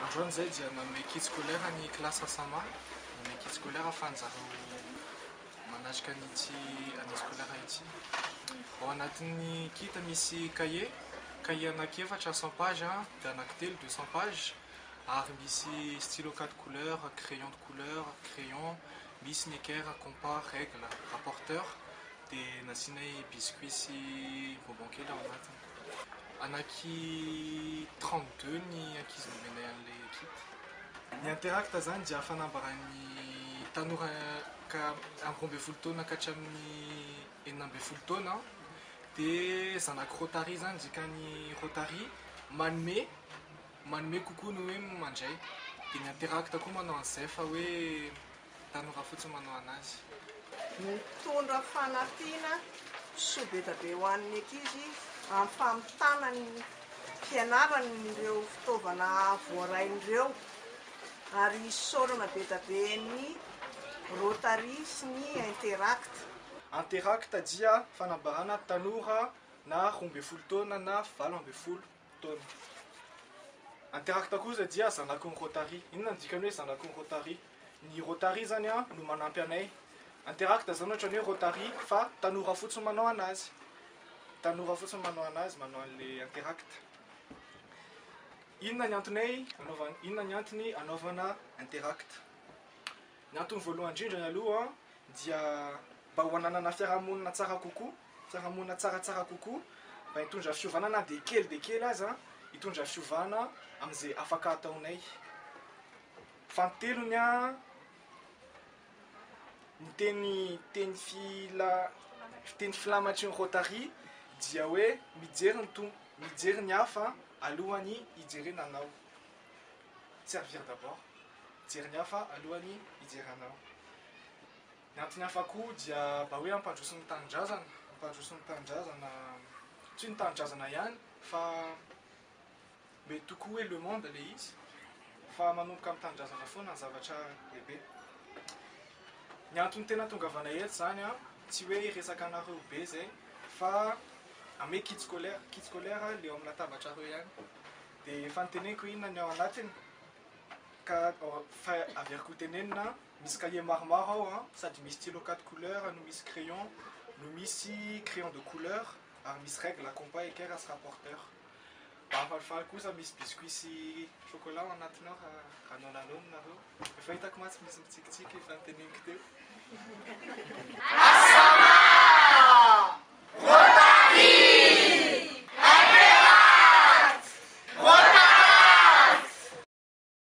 Androany izay dia nanome kit scolaire ny classe Asama, nanome kit scolaire ahafahan'zareo manatrika an'ity année scolaire ity. Ao anatin'ny kit misy cahier, cahier anankiefatra 100 pages dia anankitelo 200 pages ary misy stylo 4 couleurs, crayon de couleur, crayon, misy ny équerre, compas, règle, rapporteur dia nasianay biscuit sy bonbon kely ao anatiny. Anaky 32 ny ankizy nomenay an'ilay kit. Ny Interact zany dia fanambaran'ny tanora ka amin'ny 12 taona ka hatramin'ny 16 taona, dia zanaky Rotary zany, dikany Rotary manome kokoa no hoe mandray. Dia ny Interact koa manao an'izay fa hoe tanora fotsiny manao anazy. Mitondra fanampiana soa be dia be ho an'ny ankizy amin'ny famitana ny fianarany ireo fitaovana voarainy ireo ary isaorana be dia be ny Rotary sy ny Interact. Interact dia fanambarana tanora na 12 taona na 18 taona. Interact kosa dia zanaky ny Rotary. Inona no dikany hoe zanaky ny Rotary? Ny Rotary zany no manampy anay. Interact zany ohatran'ny hoe Rotary fa tanora fotsiny manao anazy. Tanora fotsiny manao anazy, manao an'le Interact. Inona ny antonay anaovana, inona ny antony anaovana Interact? Ny antony voalohany indrindra aloha dia mba ho ananana fiarahamonina tsara kokoa, fiarahamonina tsaratsara kokoa, mba hitondra fiovana na dia kely dia kely aza, hitondra fiovana amin'izay afaka ataonay. Fanintelony ny teny teny fila teny filamatry ny Rotary dia hoe mijery ny tompo, mijery ny hafa alohan'ny hijerena anao. Servir d'abord, mijery ny hafa alohan'ny hijery anao. Ny antony hafa koa dia mba hoe hampandroso ny tanindrazana, hampandroso ny tanindrazana, tsy hoe ny tanindrazana ihany fa mety tokoa hoe le monde le izy, fa manomboka amin'ny tanindrazana foana ny zavatra lehibe. Ny antony tena tongavana eto zany tsy hoe hiresaka anareo be zay fa ame kit scolaire, kit scolaire le ao amin'ny latabatrareo ihany. Dia efa noteneniko inona ny ao anatiny ka fa averiko tenenina, misy cahier maromaro ao sady misy stylo 4 couleurs no misy crayon no misy crayon de couleur ary misy règle, compas, équerre sy rapporteur. Mba falifaly kosa misy biscuit sy chocolat ao anatiny ao raha nananona nareo. Efa hitako mantsy misy mitsikitsiky efa noteneniko teo.